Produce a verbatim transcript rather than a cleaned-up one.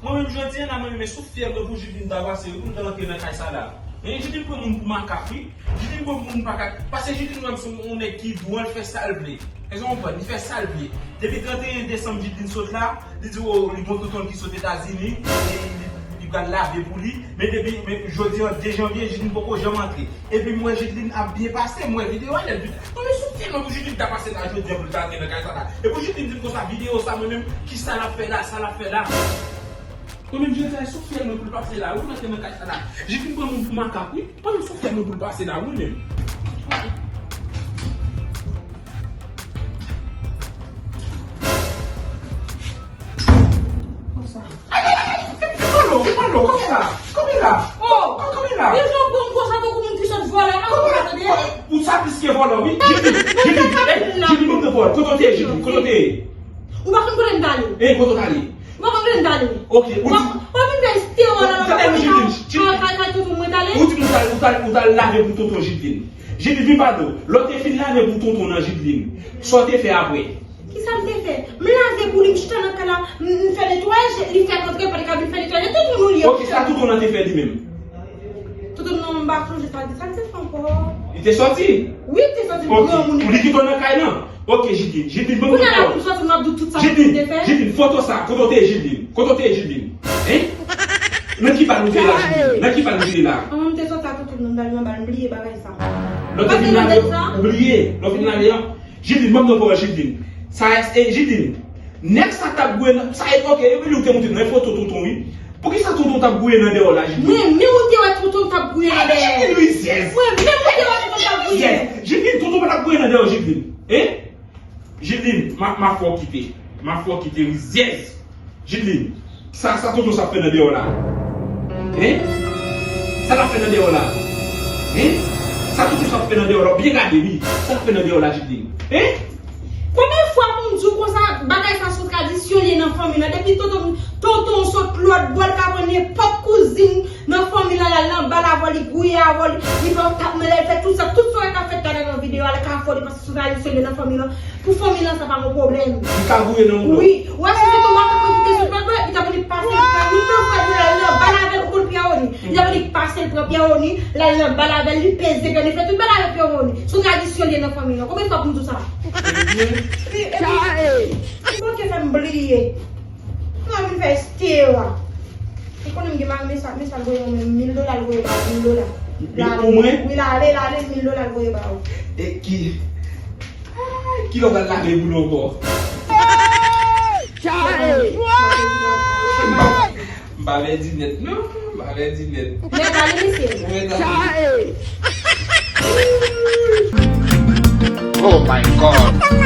Mwen menm jodi a la, mwen menm sou fyèl mwen pou Jidlin ta pase wi, pou l ta antre nan kay sa la. Men Jidlin pran moun pou makak wi. Jidlin pran moun pou makak. Paske Jidlin wè m se yon nèg ki bon, l fè sa l vle. Èske w konprann? Li fè sa l vle. Depi trannteyen desanm Jidlin sot la, li di o, li gon tonton l ki sot Etazini, e li, li pral lave pou li. Men depi, men jodi a de janvye, Jidlin poko janm antre. Epi m wè Jidlin ap byen pase, m wè videyo a lè l vin. Mwen menm sou fyèl mwen pou Jidlin ta pase la jodi a pou l ta antre nan kay sa la. E pou Jidlin di m konsa videyo sa mwen menm, kisa l ap fè la, sa l ap fè la. Mwen menm jodi a sou fyèl mwen pou l pase la wi, pou l antre nan kay sa la. Jidlin pran moun pou makak wi. Mwen menm sou fyèl mwen pou l pase la wi menm. Konsa. Ay, ay, ay, ay, fè, fè palo, fè palo, kanpe la, kanpe la. Oh! Kanpe la. Deja w pran m konsa tankou moun ki sot vòlè, non, ou pa tande? Ou sa plis ke vòlè, wi. Jidlin, Jidlin, ey, Jidlin, ban m nan pawòl. Kote w te ye, Jidlin? Kote w te ye? Ou pa konn kote m t ale? Ey, kote w t ale? Ou pa konn kote m t ale? Ok, ou di. W ap vin fè estewò la, w ap vin fè kay, kay tonton mwen t ale? Ou di m ou t al, ou t al, ou t al lave pou tonton Jidlin. Jidlin, vin pale w. Lè w te fin lave pou tonton nan Jidlin, sa w te fè apre? Kisa m te fè? M lave pou li, m chita nan kay la, m, m fè netwayaj, li fèk antre, pa t ka vin fè netwayaj. Tonton nou li ye. Ok, sa tonton nan te fè li menm? Tonton nan m pa sonje sa, sa l te fè ankò. Li te sòti? Wi, li te sòti, granmoun li. Ok, li kite w nan kay lan? Ok, Jidlin, Jidlin, ban m pawòl. Kounye a la pou m sòti, m ap di w tout sa m te fè. Jidlin, Jidlin, foto sa, kote w te ye, Jidlin? Kote w te ye, Jidlin? Hein? Nan ki bal ou te ye la, Jidlin? Nan ki bal ou te ye la? An, m te sòti ak tonton nan bal, nan bal, m bliye bagay sa. Lè w te fin lave, ou bliye? Lè w fin lave an? Jidlin, ban m nan pawòl, Jidlin. Sa, e, Jidlin, nèg sa t ap gouye nan, sa, e, ok, epi li ou te montre m nan foto tonton, wi. Poukisa tonton t ap gouye nan dèyè w la, Jidlin? Men, men ou te wè tonton t ap gouye nan dèyè. Jidlin, rizyèz. Mwen, men ou te wè tonton t ap gouye. Rizyèz. Jidlin, tonton pa t ap gouye nan dèyè w, Jidlin. Hein? Jidlin, m a, m a fè w kite. M a fè w kite, rizyèz. Jidlin, sa, sa tonton sa ap fè nan dèyè w la? Hein? Sa l ap fè nan dèyè w la? Hein? Sa tonton sa ap fè nan dèyè w la? Byen gade, wi. Sa l ap fè nan dèyè w la, Jidlin? Hein? Konbyen fwa pou m di w konsa, bagay sa se yon tradisyon li ye nan fanmi lan? Depi tonton, tonton sot lòt bò, l ka pran nenpòt kouzin nan fanmi lan, l al nan bal avè w, li gouye avè w, li, li fè w tap nan lè, l fè tout sa, tout sa w wè k ap fèt la nan videyo a, l ka fè w li pase sou tradisyon li ye nan fanmi lan. Pou fanmi lan, sa pa yon pwoblèm. Li ka gouye nan yon dò. Wi. Ou wè si se tonton Matant mwen ki te sot lòt bò, li t ap vin pase, li t ap vin pran frè li, l al nan bal avè l, ou konn Pierre Rony. Li t ap vin pase, l pran Pierre Rony, l al nan bal avè l, li peze pè, li fè tout bagay avèk Pierre Rony. Se yon tradisyon li ye nan fanmi lan. Konbyen fwa pou m di w sa? Epi, epi, li poko fè m bliye. Mwen vin fè estewò. Ou konnen m gen mari, men sa, men sa l voye mwen, mil dola l voye ba w, mil dola. Pou mwen? Wi, l ale, l ale, mil dola l voye ba w. E ki, ay, kilè w pral lave pou nou ankò? M pa pèdi nèt, non. M pa pèdi nèt. Mèt ale, mesye. Mèt ale. Oh my God.